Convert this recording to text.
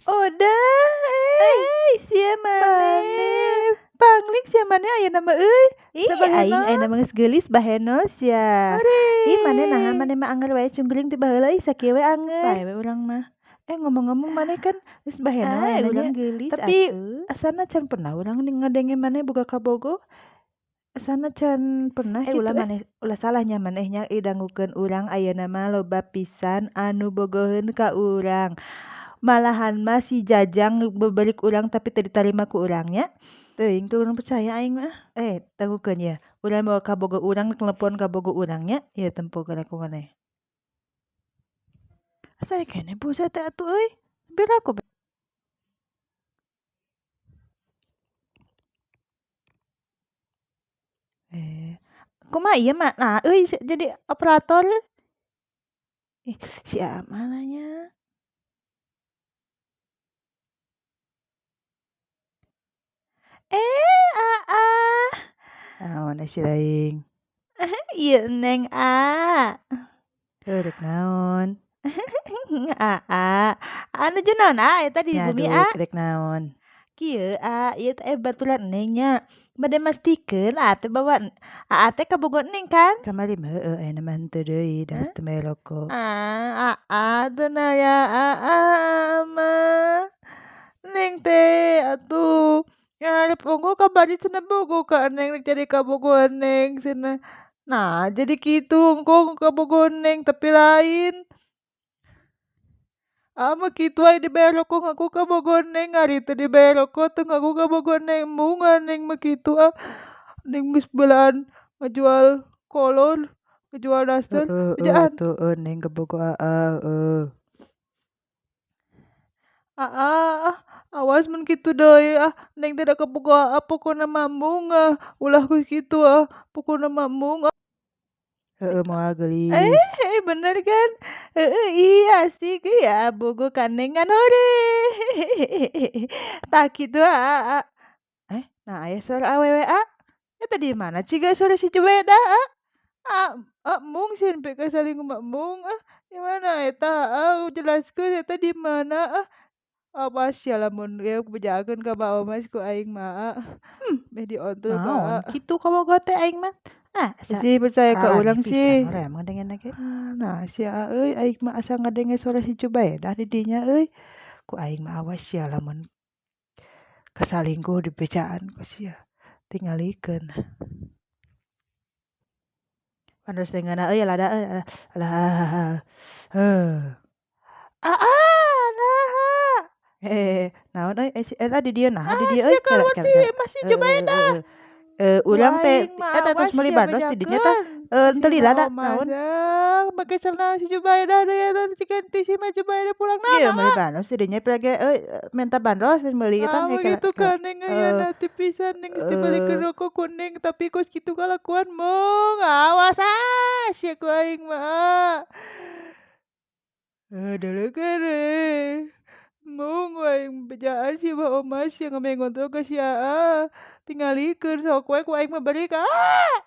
Odah euy, sia maneh. Pangling sia maneh ayeuna mah euy. Ih, aing ayeuna mah geus geulis baheno sia. Ih, maneh naha maneh mah anger wae cungkuring ti baheula ih sakieu we anger. Bae we urang mah. Eh, ngomong-ngomong maneh kan geus baheno Ah, ayeuna urang nya. Geulis Tapi atuh. Asana can pernah urang ngadenge maneh boga kabogoh. Asana can pernah Eh, kitu ulah eh. Maneh ulah salah nya maneh nya ih, dangukeun urang ayeuna mah loba pisan anu bogoheun ka urang. Malahan mah si Jajang beberik urang tapi teu ditarima ku urang nya. Teuing teu urang percaya aing mah. Eh, dangukeun ye, urang boga kabogoh urang telepon kabogoh urang nya, ieu tempo ku maneh. Asa aya keneh pulsa teh atuh euy. Piraku. Eh, kumaha ieu mah? Nah euy, jadi operator. Ih, si Aa mana nya? Eh, Aa. Naon si aing? Ieu Neng, A. Heuh, rek naon? Aa, aa nuju naon, A, eta di bumi, A? Nyaduk, rek naon? Kieu, A, ieu teh baturan Neng nya. Bade mastikeun Aa teh bawa Aa teh kabogoh Neng kan? Kamari mah heueuh, ayeuna mah henteu deui da geus teu mere roko. Ah, Aa teu naya Aa mah. Neng teh atuh ngarep ongkoh kamari cenah bogoh ka Neng rek jadi kabogoh Neng cenah. Nah jadi kitu ongkoh kabogoh Neng tapi lain. Aa mah kitu aya dibere roko ngaku kabogoh Neng, ari teu dibere roko teu ngaku kabogoh Neng, embung ah Neng mah kitu ah. Neng geus belaan ngajual kolor, ngajual daster, Heueuh bejaan. Atuh heueuh Neng kabogoh Aa, heueuh. Aa ah, awas mun kitu deui ah, Neng teh da kabogoh aa pokona mah embung ah, ulah kitu ah, pokona mah embung ah. Heueuh, moal geulis. Eh, bener kan? Heueuh, ih asik ih aa bogoh ka Neng ngan hore. Tah kitu aa. Eh, nah aya suara awewe, A. Eta di mana ciga suara si Jubaedah, A? A, embung sieun nepi ka salingkuh mah embung ah. Di mana eta, A, jelaskeun eta di mana ah. Awas sia lamun ieu bejakeun ka Ba Omas ku aing mah, A. Meh diontul ka Naon Aa. kitu kabogoh teh aing mah. Ah, asa Sih percaya ka aneh urang pisan sih. hoream ngadengena ge. Nah sia euy, aing mah asa ngadenge suara si Jubaedah di dinya euy. Ku aing mah awas sia lamun kasalingkuh dibejaan ku sia. Tingalikeun. Panos teh ngeunah euy lada euy, alah heuh. Aa, naha? Eh, naon euy si eta di dieu naha di Ah, dieu sia euy, kela kaluar kela ti kela. imah si Jubaedah. Heueuh, Ku urang teh aing mah eta tos awas meuli sia bandros di dinya tah. bejakeun. Henteu Si lila Ba da Omas naon. ah, make celana si Jubaedah deui eta cigan ti si mah Jubaedah pulang naon Ieu meuli Aa? bandros di dinya ge euy menta bandros meuli Ah, eta ge kela begitu kela. ka Neng ayeuna teh pisan Neng geus dibalikeun rokok ku Neng tapi kos kitu kalakuan embung, awas ah sia ku aing mah, ah. Delekeun euy. Embung aing bejaan si Ba Omas sia ngameh ngontrol ka si Aa. Tingalikeun sok we ku aing mah balik ah.